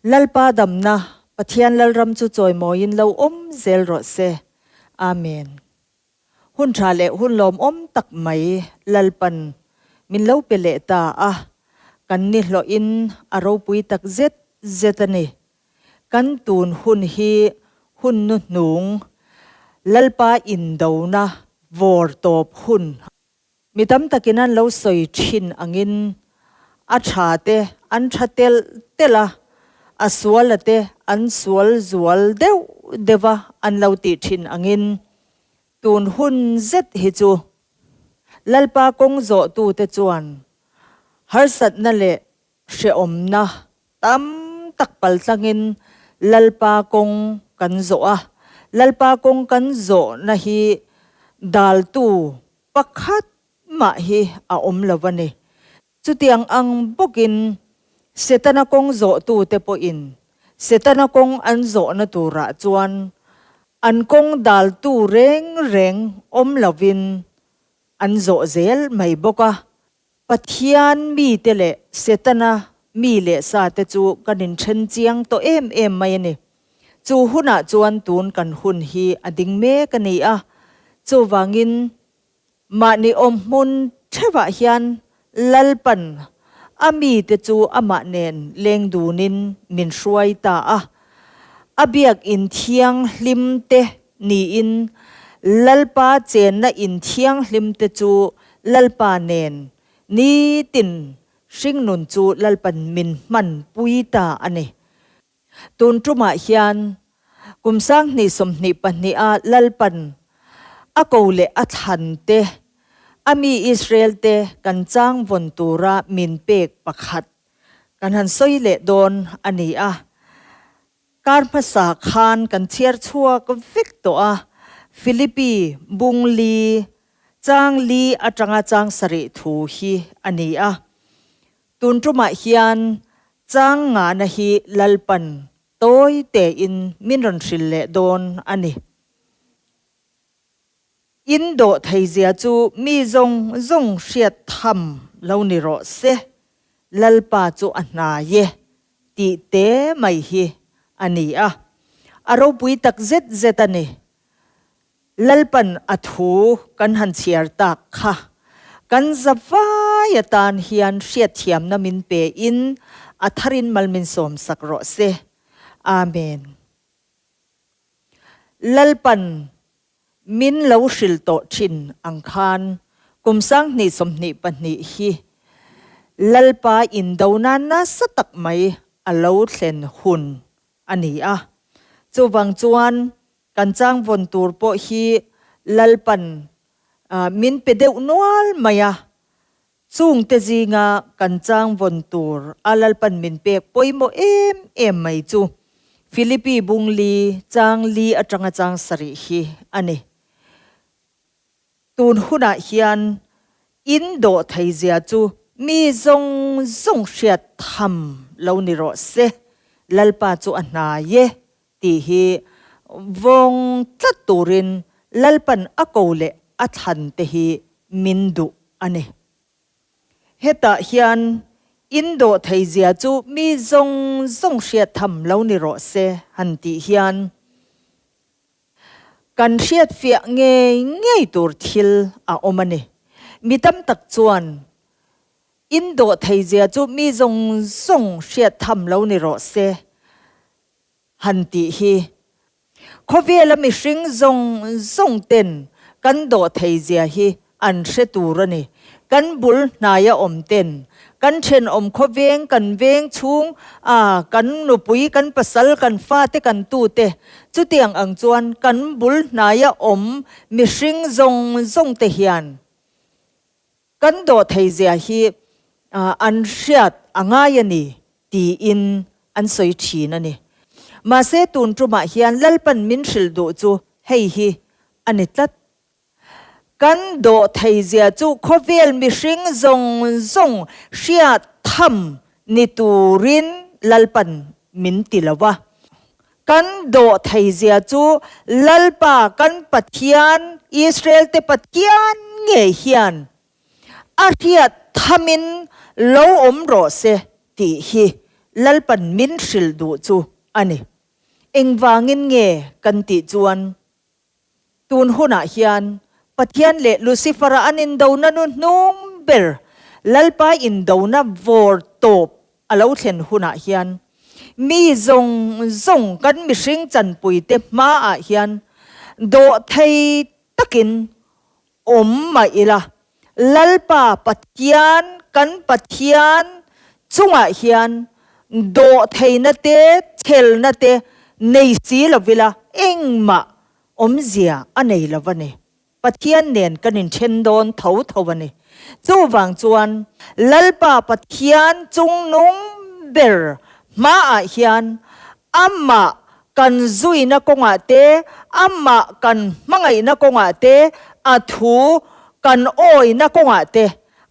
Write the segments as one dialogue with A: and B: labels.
A: Lalpa damna Pathian Lalram chu chawimawiin lo awm zel rawh se. Amen. Hun tha leh hun lawmawm tak mai Lalpan min lo pe leh ta a, kan ni hlawhin a ropui tak zet zet a ni. Kan tun hun hi hun nu hnung Lalpa indona vawr tawp hun Mi tam takin an lo sawi thin angin a tha te an tha telh telh a, a suala te an sual zual deuh deuh a an lo tih thin angin tun hun zet hi chu Lalpa kawng zawhtute chuan harsatna leh hrehawmna tam tak paltlangin Lalpa kawng kan zawh a, Lalpa kawng kan zawhna hi daltu Pakhat mah hi a awm lo a ni. Chutiang ang bawkin Setana kawng zawhtute pawhin Setana kawng an zawhna turah chuan an kawng daltu reng reng awm lovin an zawh zel mai bawk a. Pathian mite leh Setana mi leh sate chu kan inthen chiang tawh em em mai a ni. Chu hunah chuan tun kan hun hi a ding mek a ni a, chuvangin mahni awm hmun theuhah hian Lalpan a mite chu amah nen leng dunin min hruai ta a. A biakinn thianghlim te niin Lalpa chenna in thianghlim te chu Lalpa nen nitin hringnun chu Lalpan min hman pui ta a ni. Tun tumah hian kum 2022 a Lalpan a ko leh a thlan te, a mi Israel te kan chang vawn tura min pek pakhat kan han sawi leh dawn a ni a. Kar hmasa khan kan chhiar chhuak vek tawh a, Philippi bung li chang li atanga chang sarih thu hi a ni a. Tun tumah hian chang ngahna hi Lalpan tawi tein min rawn hrilh leh dawn a ni. In dawh theizia chu mi zawng zawng hriat tham lo ni rawh se, Lalpa chu a hnai e tih te mai hi a ni a, a ropui tak zet zet a ni. Lalpan a thu kan han chhiar tak kha kan zavai atan hian hriatthiamna min pe in a tharin mal min sawm sak rawh se. Amen. Lalpan min lo hril tawh thin ang khan kum 2022 hi Lalpa indona nasa tak mai a lo thlen hun a ni a. Chuvang chuan Kan chang vawn tur pawh hi Lalpan min pe deuh nual mai a, chungte zinga kan chang vawn tur a Lalpan min pek pawimawh em em mai chu Philippi bung li chang li atanga chang sarih hi a ni. Tun hunah hian in dawh theizia chu mi zawng zawng hriat tham lo ni rawh se, Lalpa chu a hnai e tih hi vawng tlat turin Lalpan a ko leh a thlan te hi min duh a ni. Hetah hian in dawh theizia chu mi zawng zawng hriat tham lo ni rawh se han tih hian kan hriat fiah ngei ngei tur thil a awm a ni. Mi tam tak chuan in dawh theizia chu mi zawng zawng hriat tham lo ni rawh se Han tih hi khawvela mihring zawng zawng ten kan dawh thei zia hi an hre tur a ni. Kan bul hnaia awm ten, kan thenawm khawveng, kan veng chhung a kan nupui, kan pasal, kan fate, kan tute, chutiang ang chuan kan bul hnaia awm mihring zawng zawng te hian Kan dawh thei zia hi an hriat a ngai a ni tiin an sawi thin a ni. Mahse tun tumah hian Lalpan min hrilh duh chu hei hi a ni tlat. Kan dawh thei zia chu khawvel mihring zawng zawng hriat tham ni turin Lalpan min ti lo a. Kan dawh thei zia chu Lalpa kan Pathian, Israel te Pathian ngei hian a hriat thamin lo awm rawh se tih hi Lalpan min hrilh duh chu a ni. Engvangin nge kan tih chuan tun hunah hian Pathian leh Lucifer-a an indona nu hnung ber Lalpa indona vawr tawp a lo thlen hunah hian mi zawng zawng kan mihring chanpuite hmaah hian dawhthei takin awm mah ila, Lalpa Pathian, kan Pathian chungah hian dawhtheihna te, chhelna te nei si lovila engmah awmzia a nei lo a ni. Pathian nen kan inthen dawn tho tho a ni. Chuvang chuan Lalpa Pathian chungnung ber hmaah hian amah kan zuina kawngah te, amah kan hmangaihna kawngah te, a thu kan awina kawngah te,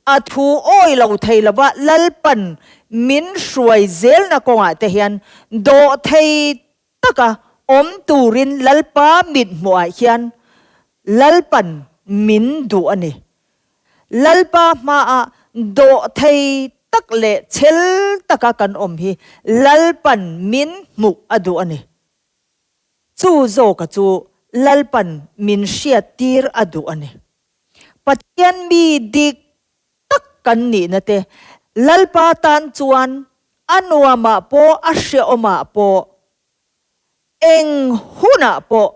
A: a thu awi lo thei lova Lalpan min hruai zelna kawngah te hian dawhthei taka awm turin Lalpa mithmuhah hian Lalpan min duh a ni. Lalpa hmaah dawhthei tak leh chhel taka kan awm hi Lalpan min hmuh a duh a ni. Chu zawka chu Lalpan min hriattir a duh a ni. Pathian mi dik tak kan nihna te Lalpa tan chuan a nuamah pawh a hrehawmah pawh eng hunah pawh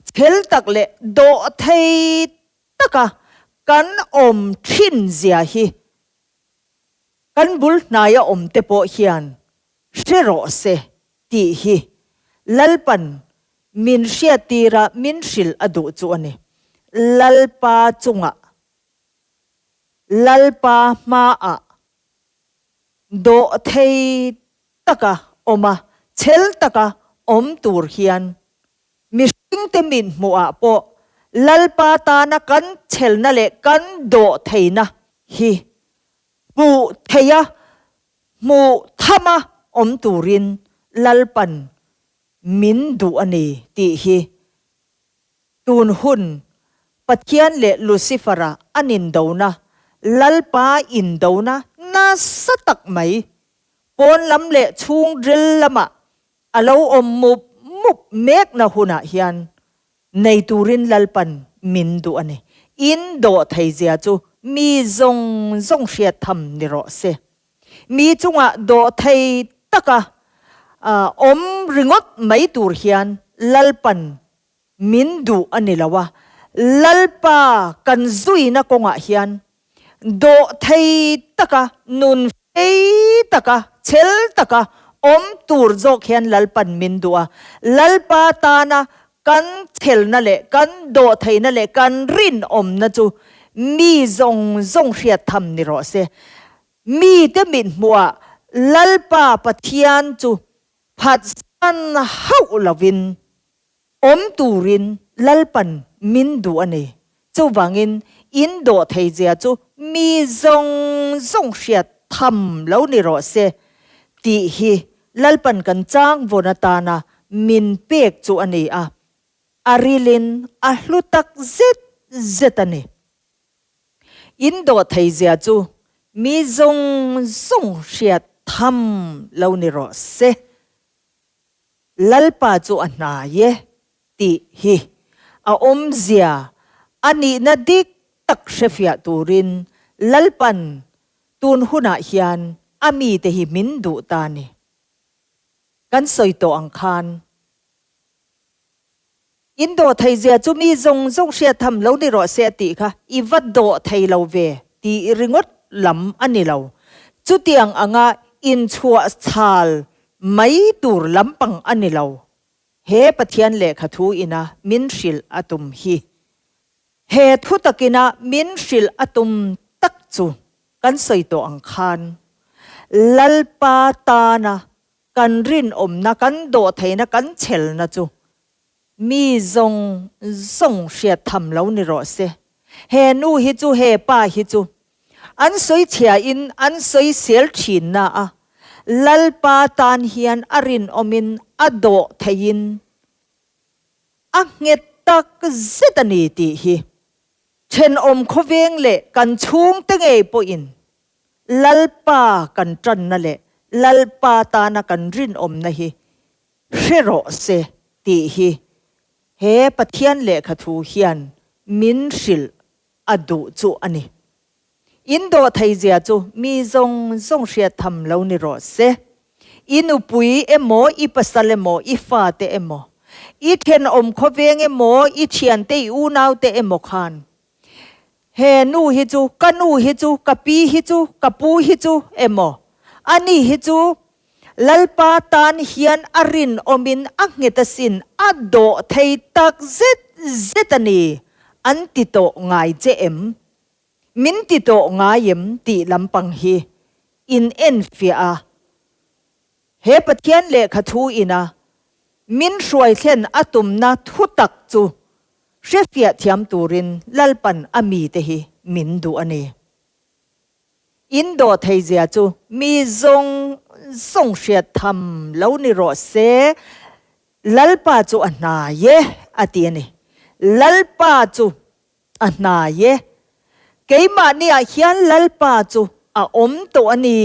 A: chhel tak leh dawhthei taka kan awm thin zia hi kan bul hnaia awm te pawh hian hre rawh se tih hi Lalpan min hriattira min hrilh a duh chu a ni. Lalpa chungah, Lalpa hmaah dawhthei taka awm a, chhel taka awm tur hian Mihringte min hmuhah pawh Lalpa tana kan chhelna leh kan dawh theihna hi hmuh theiha hmuh thama awm turin Lalpan min duh a ni tih hi tun hun Pathian leh Lucifer-a an indona, Lalpa indona nasa tak mai pawn lam leh chhungril lamah A lo awm mup mup mekna hunah hian nei turin Lalpan min duh a ni. In dawh theizia chu mi zawng zawng hriat tham ni rawh se. Mi chungah dawh thei taka awm ringawt mai tur hian Lalpan min duh a ni lo a. Lalpa kan zuina kawngah hian dawh thei taka nun fei taka chhel taka awm tur zawk hian Lalpan min duh a. Lalpa tana kan chhelna leh kan dawh theihna leh kan rinawmna chu mi zawng zawng hriat tham ni rawh se. Mite mithmuhah Lalpa Pathian chu phatsan hauh lovin Awm turin Lalpan min duh a ni. Chuvangin in dawh theizia chu mi zawng zawng hriat tham lo ni rawh se tih hi Lalpan kan chang vawn atana min pek chu a ni a, a rilin a hlu tak zet zet a ni. In dawh theizia chu mi zawng zawng hriat tham lo ni rawh se. Lalpa chu a hnai e tih hi a awmzia a nihna dik tak hrefiah turin Lalpan tun hunah hian a mite hi min duh ta ni. Kan sawi tawh ang khan in dawh theizia chu mi zawng zawng hriat tham lo ni rawh se a tih kha i va dawh thei lo ve tih ringawt lam a ni lo. Chutiang anga inchhuah chhal Mai tur lampang a ni lo. He Pathian lehkha thu ina min hrilh a tum hi. He thu takina min hrilh a tum tak chu kan sawi tawh ang khan Lalpa tana kan rinawmna, kan dawhtheihna, kan chhelna chu mi zawng zawng hriat tham lo ni rawh se. He nu hi chu, he pa hi chu an sawi chhia in an sawi sel thin na a, Lalpa tan hian a rinawmin a dawh theihin a nghet tak zet a ni tih hi thenawm khawveng leh kan chhungte ngei pawhin Lalpa kan tanna leh. Lalpa tana kan rinawmna hi hre rawh se tih hi he Pathian lehkha thu hian min hrilh a duh chu a ni. In dawh theizia chu mi zawng zawng hriat tham lo ni rawh se. I nupui emaw, i pasal emaw, i fate emaw, i thenawm khawveng emaw, i thiante, i unaute emaw khan he nu hi chu, ka nu hi chu, ka pi hi chu, ka pu hi chu emaw, ani hi chu Lalpa tan hian a rinawmin a nghet asin, a dawh thei tak zet zet a ni, an ti tawh ngai che em? Min ti tawh ngai em tih lampang hi in enfiah a, he Pathian lehkha thu ina min hruai thlen a tumna thu tak chu hrefiah thiam turin Lalpan a mite hi min duh a ni. In dawh theizia chu mi zawng zawng hriat tham lo ni rawh se, Lalpa chu a hnai e a ti a ni. Lalpa chu A hnai e. Keimahniah hian Lalpa chu a awm tawh a ni.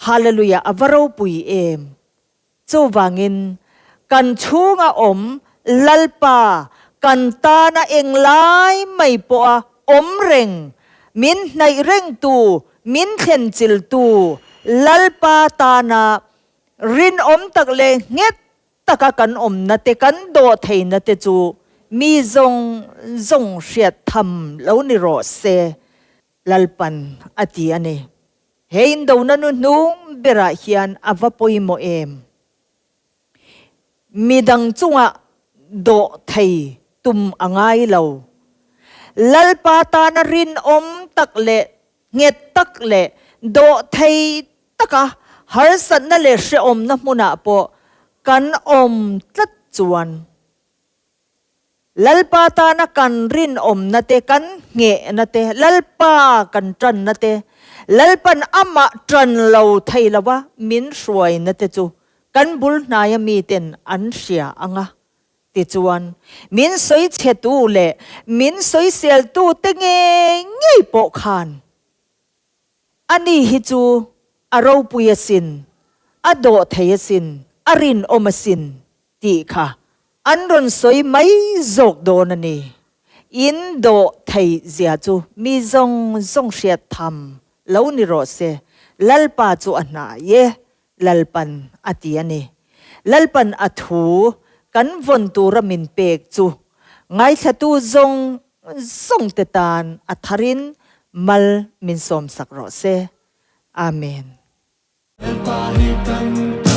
A: Hallelujah a va ropui em. Chuvangin kan chhunga awm Lalpa kan tana englai mai pawha awm reng, min hnaih rengtu, min thlenchiltu Lalpa tana rinawm tak leh nghet taka kan awmna te, kan dawh theihna te chu mi zawng zawng hriat tham lo ni rawh se, Lalpan a ti a ni. He indona nu hnung berah hian a va pawimawh em? Midang chungah dawh thei tum a ngai lo. Lalpa tana rinawm tak leh nghet tak leh dawh thei taka harsatna leh hrehawmna hmunah pawh kan awm tlat chuan Lalpa tana kan rinawmna te, kan nghehna te, Lalpa kan tanna te, Lalpan amah tan lo thei lova min hruaina te chu kan bul hnaia miten an hria ang a. Tichuan, min sawichhetu leh min sawiseltute ngei ngei pawh khan, Ani hi chu a ropui asin, a dawh thei asin, a rinawm asin tih kha an rawn sawi mai zawk dawn a ni. In dawh theih zia chu mi zawng zawng hriat tham lo ni rawh se, Lalpa chu a hnai e, Lalpan a ti a ni. Lalpan a thu kan vawn tura min pek chu ngaithlatu zawng zawngte tan a tharin mal min sawmsak rawh se. Amen.
B: Lalpa hi kan.